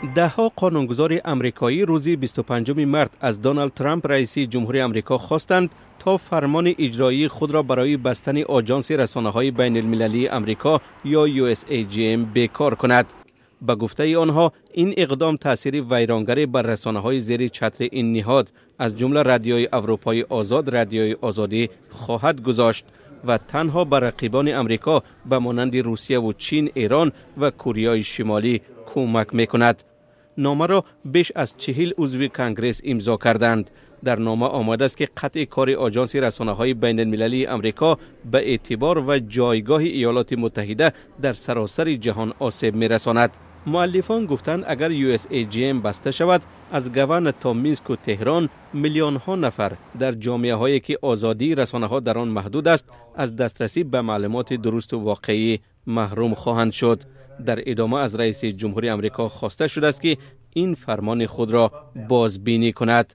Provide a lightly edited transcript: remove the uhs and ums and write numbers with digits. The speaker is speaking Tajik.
Даҳҳо қонунгузори амрикоӣ рӯзи 25 март аз Доналд Трамп, раиси ҷумҳури Амрико, хостанд, то фармони иҷроии худро барои бастани Оҷонси расонаҳои байналмилалии Амрико ё USAGM бекор кунад. Ба гуфтаи онҳо, ин иқдом таъсири вайронгаре бар расонаҳои зери чатри ин ниҳод, аз ҷумла Радиои Аврупои Озод, Радиои Озодӣ, хоҳад гузошт ва танҳо ба рақибони Амрико ба монанди Русия ва Чин, Эрон ва Кореяи Шимолӣ кӯмак мекунад. Номаро беш аз 40 узви Конгресс имзо карданд. Дар нома омадааст, ки қатъи кори Оҷонси расонаҳои байналмилалии Амрико ба эътибор ва ҷойгоҳи Иёлоти Муттаҳида дар саросари ҷаҳон осеб мерасонад. Муаллифон гуфтанд, агар USAGM баста шавад, аз Гавана то Минск ва Теҳрон миллионҳо нафар дар ҷомеаҳое, ки озодии расонаҳо дар он маҳдуд аст, аз дастрасӣ ба маълумоти дурусту воқеӣ маҳрум хоҳанд шуд. Дар идома аз раиси ҷумҳури Амрико хоста шудааст, ки ин фармони худро бозбинӣ кунад.